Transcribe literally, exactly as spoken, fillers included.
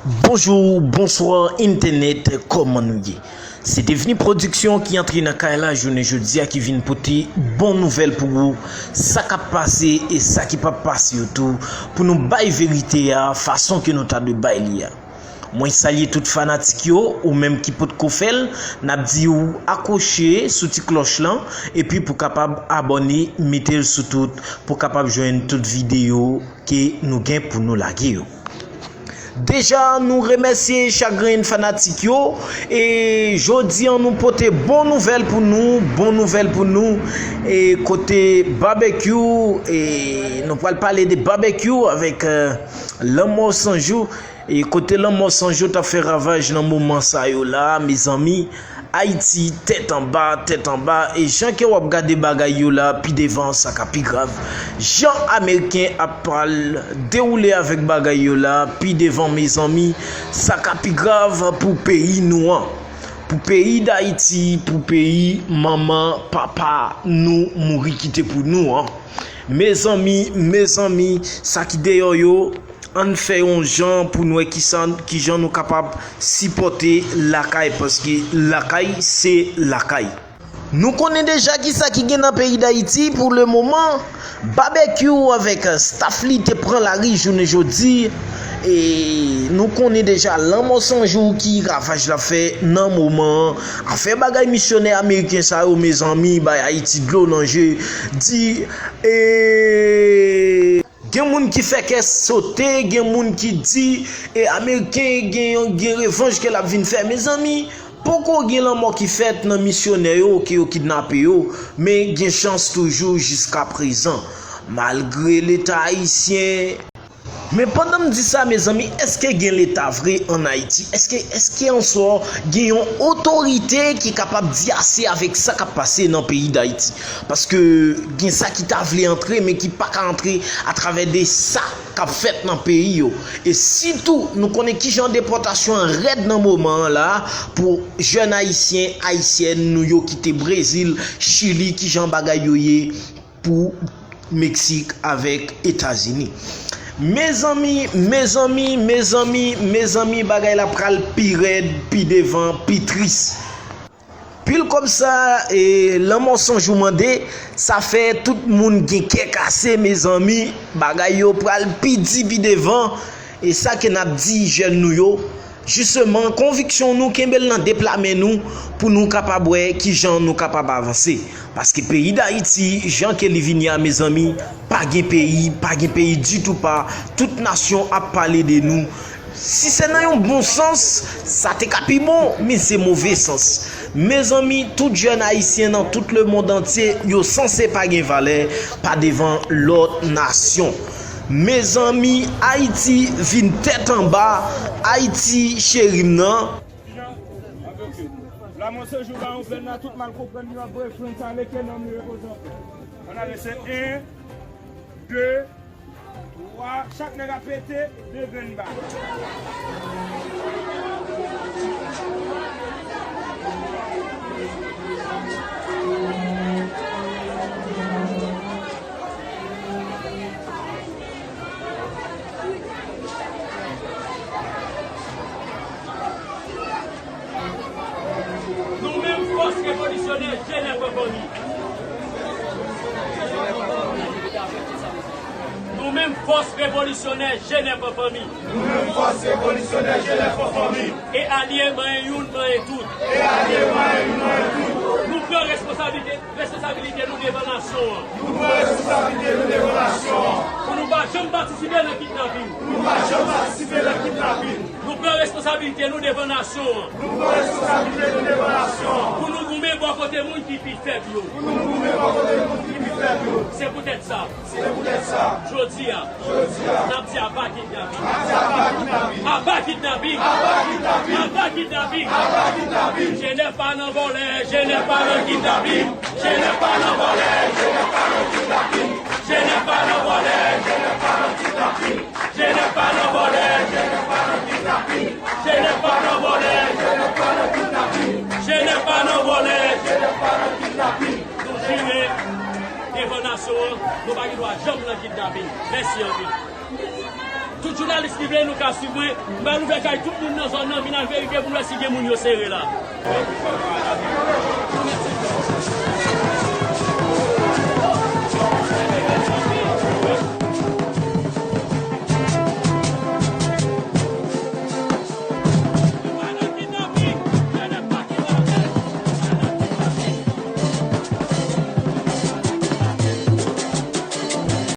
Bonjou, bonswa, entènèt, kòman nou ye? Se Devni Pwodiksyon ki antre nan kay la jounen jodi a, ki vin pote bon nouvèl pou ou, sa k ap pase e sa ki p ap pase yo tou, pou nou bay verite a fason ke nou ta dwe bay li a. Mwen salye tout fanatik yo, ou menm ki potko fè l, n ap di w akwoche sou ti klòch lan, epi pou kapab abòne, mete l sou tout, pou kapab jwenn tout videyo ke nou gen pou nou lage yo. Deja, nou remèsye chak grenn fanatik yo. E jodi an, nou pote bon nouvèl pou nou, bon nouvèl pou nou. E kote Babekyou, e nou pral pale de Babekyou avèk, euh, Lanmò San Jou. E kote Lanmò San Jou t ap fè ravaj nan moman sa yo la, mezanmi, Ayiti tèt anba, tèt anba, e jan ke w ap gade bagay yo la, pi devan sa ka pi grav. Jan Ameriken ap pral dewoule avèk bagay yo la, pi devan, mezanmi, sa ka pi grav pou peyi nou an. Pou peyi Dayiti, pou peyi manman, papa nou mouri kite pou nou an. Mezanmi, mezanmi, sa ki deyò yo, ann fè yon jan pou n wè kisa, kijan nou kapab sipòte lakay, paske lakay se lakay. Nou konnen deja kisa ki gen nan peyi Dayiti pou le moman. Babekyou avèk staff li te pran lari jounen jodi. E nou konnen deja Lanmò San Jou ki ravaj l ap fè nan moman an. Afè bagay misyonè ameriken sa yo, mezanmi, bay Ayiti dlo nan je. Di, e, gen moun ki fè kè sote, gen moun ki di, e, Ameriken gen, gen revanj ke l ap vin fè. Mezanmi, poko gen lanmò ki fèt nan misyonè yo ke yo kidnape yo, men gen chans toujou jiska prezan. Malgre Leta ayisyen. Men pandan m di sa, mezanmi, èske gen Leta vre ann Ayiti? Èske, èske answè gen yon otorite ki kapab di ase avèk sa k ap pase nan peyi Dayiti? Paske gen sa ki ta vle antre, men ki pa ka antre atravè de sa k ap fèt nan peyi yo. E sitou, nou konnen kijan depòtasyon an rèd nan moman an la pou jèn ayisyen, ayisyèn nou yo ki te Brezil, Chili, kijan bagay yo ye pou Meksik avèk Etazini. Mezanmi, mezanmi, mezanmi, mezanmi, bagay la pral pi rèd, pi devan, pi tris. Pil kòb sa, e, Lanmò San Jou mande, sa fè tout moun gen kè kase, mezanmi. Bagay yo pral pi di pi devan. E sa ke n ap di jèn nou yo, jisteman, konviksyon nou, kenbe l nan de pla men nou, pou nou kapab wè kijan nou kapab avanse. Paske peyi Dayiti, jan ke li vini a, mezanmi, pa gen peyi, pa gen peyi ditou pa. Tout nasyon ap pale de nou. Si se nan yon bon sans, sa te ka pi bon, men se move sans. Mezanmi, tout jèn ayisyen nan tout lemonn antye, yo sanse pa gen valè pa devan lòt nasyon. Mezanmi, Ayiti vin tèt anba, Ayiti cheri m nan. Lanmò San Jou ba yon plèn la, tout mal konprann li ap voye frans ale ke nonm li repoze anpè. Ann ale, se en, de, twa, chak nèg ap pete, de grenn bal. Nou menm fòs revolisyonè Jenèf an fanmi. Nou menm fòs revolisyonè Jenèf an fanmi. Nou menm fòs revolisyonè Jenèf an fanmi. E alye manyen youn, manyen tout. E alye manyen youn, manyen tout. Nou pran responsablite, responsabilite nou devan nasyon an. Nou pran responsablite nou devan nasyon an. Pou nou pa janm patisipe nan kidnapin. Pou nou pa janm patisipe nan kidnapin. Nou pran responsabilite nou devan nasyon an. Nou pran responsablite nou devan nasyon an. Pou nou goumen bò kote moun ki pi fèb yo. Pou nou goumen bò kote moun ki pi fèb yo. Se poutèt sa. Se poutèt sa. Jodi a. Jodi a. N ap di aba kidnapin. N ap di aba kidnapin. Aba kidnapin. Aba kidnapin. Aba kidnapin. Aba kidnapin. Jenèf pa nan vòlè, Jenèf pa nan kidnapin. Jenèf pa nan vòlè, Jenèf pa nan kidnapin. Jenèf pa nan vòlè, Jenèf pa nan kidnapin. Jenèf pa nan vòlè, Jenèf pa nan kidnapin. Jenèf pa nan vòlè, Jenèf pa nan kidnapin. Jenèf pa nan vòlè, Jenèf pa nan kidnapin. Nou jire devan nasyon an, nou pa gen dwa janm nan kidnapin. Mèsi anpil. Tout jounalis ki vle nou ka swiv mwen. M pral ouvè kay tout moun nan zòn nan, vin al verifye pou n wè si gen moun yo sere la.